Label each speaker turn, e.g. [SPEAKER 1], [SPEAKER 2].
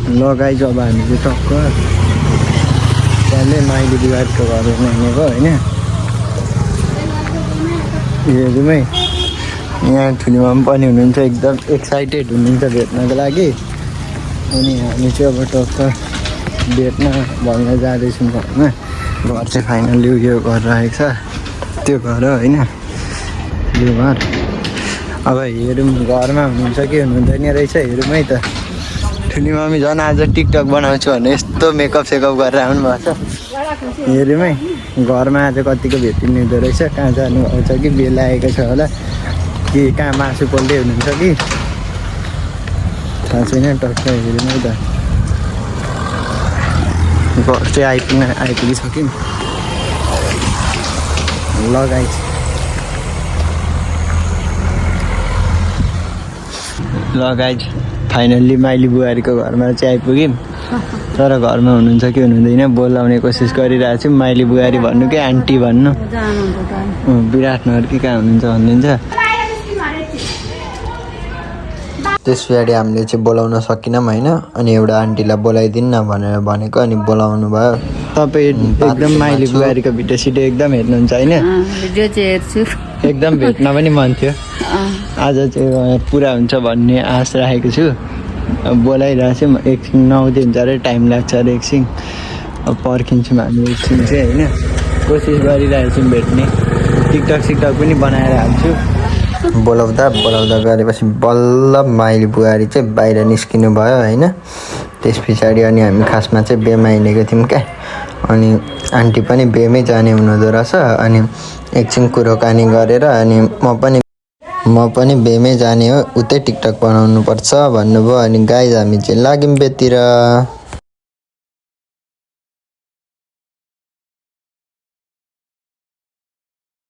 [SPEAKER 1] लगाइ जब हामी चाहिँ टक्क त्यहाँले माइली बुहारीको घर हेर्न हिँडेको होइन। हेरौँ यहाँ ठुली मामा पनि हुनुहुन्छ, एकदम एक्साइटेड हुनुहुन्छ भेट्नको लागि। अनि हामी चाहिँ अब टक्क भेट्न भन्न जाँदैछौँ घरमा। घर चाहिँ फाइनली उयो गरिरहेको छ, त्यो घर हो होइन, यो घर। अब हेरौँ घरमा हुनुहुन्छ कि हुनुहुँदैन रहेछ, हेरौँ है त। ठुली मम्मी झन् आज टिकटक बनाउँछु भने यस्तो मेकअप सेकअप गरेर आउनु भएको छ। हेरौँ है घरमा आज कतिको भेटिने हुँदो रहेछ, कहाँ जानु आउँछ कि बेला आएको छ होला कि कहाँ मासु पोल्दै हुनुहुन्छ कि थाहा छैन। टक्क हेरौँ है त। घर चाहिँ आइपुगिसक्यौँ। लगाइ फाइनल्ली माइली बुहारीको घरमा चाहिँ आइपुग्यौँ। तर घरमा हुनुहुन्छ कि हुनुहुँदैन बोलाउने कोसिस गरिरहेको छु। माइली बुहारी भन्नु कि आन्टी भन्नु, विराटनगर कि कहाँ हुनुहुन्छ भनिदिन्छ। त्यस पछाडि हामीले चाहिँ बोलाउन सकिनौँ होइन। अनि एउटा आन्टीलाई बोलाइदिनु न भनेर भनेको, अनि बोलाउनु भयो। तपाईँ एकदम माइली बुहारीको भिडियो सिडियो एकदम हेर्नुहुन्छ होइन?
[SPEAKER 2] भिडियो चाहिँ हेर्छु,
[SPEAKER 1] एकदम भेट्न पनि मन थियो। आज चाहिँ पुरा हुन्छ भन्ने आश राखेको छु। अब बोलाइरहेको छु, एकछिन 9 दिन हुन्छ अरे, टाइम लाग्छ अरे एकछिन। अब पर्खिन्छौँ हामी एकछिन चाहिँ होइन। कोसिस गरिरहेको छौँ भेट्ने। टिकटक सिकटक पनि बनाएर हाल्छु। बोलाउँदा गरेपछि बल्ल माइली बुहारी चाहिँ बाहिर निस्किनु भयो होइन। त्यस पछाडि अनि हामी खासमा चाहिँ बेमा हिँडेको थियौँ क्या। अनि आन्टी पनि बेमै जाने हुनुहुँदो रहेछ। अनि एकछिन कुरोकानी गरेर अनि म पनि बेमै जाने हो, उतै टिकटक बनाउनु पर्छ भन्नुभयो। अनि गाइज हामी चाहिँ लाग्यौँ बेतिर।